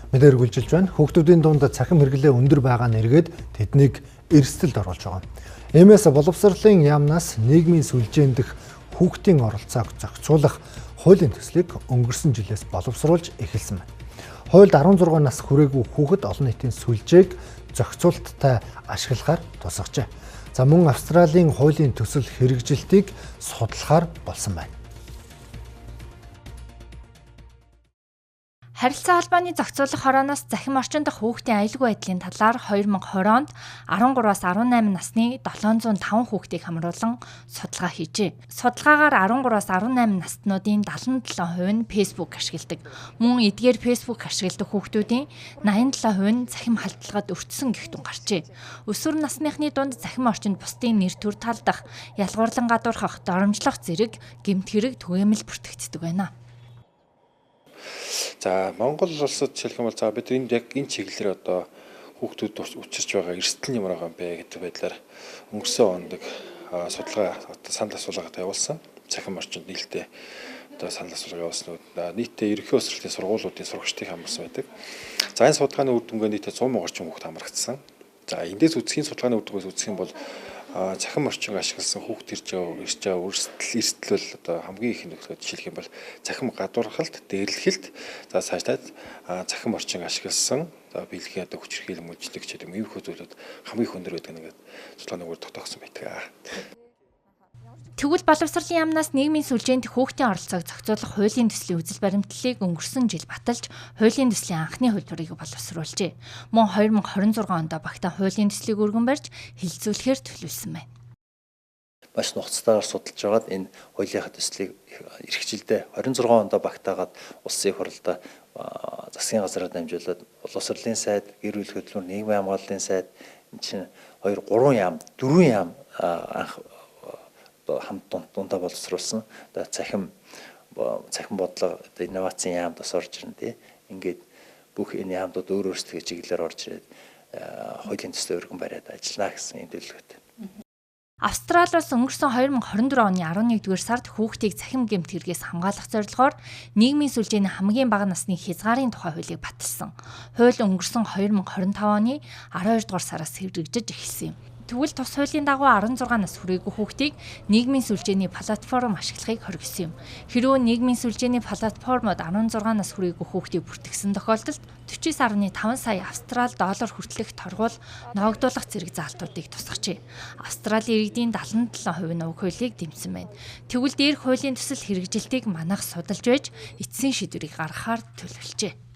Мэдээ үргэлжилж байна. Хүүхдүүдийн дунд цахим хэрэглээ өндөр байгаа нь эргээд тэднийг эрсдэлд оруулж байгаа. Иймээс боловсролын яамнаас нийгмийн сүлжээн дэх хүүхдийн оролцоог зохицуулах хуулийн төслийг өнгөрсөн жилээс боловсруулж эхэлсэн байна. Хуульд 16 нас хүрээгүй хүүхэд олон нийтийн сүлжээг зохицуулттай ашиглахаар тусгажээ. За мөн Австралийн хуулийн төсөл хэрэгжилтийг судлахаар болсон байна. Харилцаа холбооны зохицуулах хорооноос захим орчин дахь хүүхдийн аюулгүй байдлын талаар 2020 онд 13-аас 18 насны 705 хүүхдийг хамруулан судалгаа хийжээ. Судалгаагаар 13-аас 18 наснуудын 77% нь Facebook ашигладаг. Мөн эдгээр Facebook ашигладаг хүүхдүүдийн 87% нь захим халдлагад өртсөн гэх дүн гарчээ. Өсвөр насныхны дунд захим орчинд бусдын нэр төр талдах, ялгуурлан гадуурхах, доромжлох зэрэг гэмт хэрэг түгээмэл бүртгэгддэг байна. За Монгол улсад жишээлх юм бол за бид энд яг энэ чиглэлээр одоо хүүхдүүд учирч байгаа эрсдэл нь ямар байгаа юм бэ гэдэг байдлаар өнгөрсөн онд судалгаа одоо санал асуулга явуулсан. Цахим орчинд нийлдээ одоо санал асуулга явуулсан. Нийтдээ ерөнхий боловсролын сургуулиудын сурагчдыг хамарсан байдаг. За энэ судалгааны үр дүнгээ нийтдээ 100 мянга орчим хүүхд хамрагдсан. За эндээс үзэхийн судалгааны үр дүнгээс үзэх юм бол цахим орчин ашигласан хүүхд ирж байгаа эрсдэл бол одоо хамгийн их нөхцөлд жишээлх юм бол цахим гадуурхалт, дээрлэхэлт, за цаашлаад цахим орчин ашигласан за биелэхийн одоо хүчирхийлэл мүлжлэг ч гэдэг юм иймэрхүү зүйлүүд хамгийн их өндөр байдаг нэгэд судалгааны үр тогтоогдсон байдаг. Тэгвэл боловсролын яамнаас нийгмийн сүлжээнд хүүхдийн оролцоог зохицуулах хуулийн төслийн үзэл баримтлалыг өнгөрсөн жил баталж, хуулийн төслийн анхны хувилбарыг боловсруулжээ. Мөн 2026 онд багтаа хуулийн төслийг өргөн барьж хэлэлцүүлэхээр төлөвлөсөн байна. Маш нухацтайгаар судалж байгаад энэ хуулийнхаа төслийг эх жилдээ 26 онд багтаагаад улсын их хурлда засгийн газраар дамжуулаад боловсролын сайд, гэр бүл хөдөлмөр, нийгмийн хамгааллын сайд энэ чинь 2 3 яам, 4 яам анх хамт дундаа боловсруулсан. Одоо цахим бодлого, одоо инновацийн яамд бас орж ирнэ тий. Ингээд бүх энэ яамдууд өөр өөрсдөө чиглэлээр орж ирээд хуулийн төслөө өргөн бариад ажиллана гэсэн юм төлөвлөгөөтэй. Австрали улс өнгөрсөн 2024 оны 11-р сард хүүхдийг цахим гэмт хэрэгээс хамгаалах зорилгоор нийгмийн сүлжээний хамгийн бага насны хязгаарын тухай хуулийг баталсан. Хууль өнгөрсөн 2025 оны 12-р сараас хэрэгжиж эхэлсэн юм. Тэгвэл тус хуулийн дагуу 16 нас хүрээгүй хүүхдийг нийгмийн сүлжээний платформ ашиглахыг хоригдсон юм. Хэрвээ нийгмийн сүлжээний платформод 16 нас хүрээгүй хүүхдийг бүртгэсэн тохиолдолд 49.5 сая австрал доллар хүртэлх торгуул ноогдуулах зэрэг заалтуудыг тусгажээ. Австралийн иргэдийн 77% нь уг хуулийг дэмжсэн байна. Тэгвэл дээрх хуулийн төсөл хэрэгжилтийг манайх судалж байж эцсийн шийдвэрийг гаргахаар төлөвлөжээ.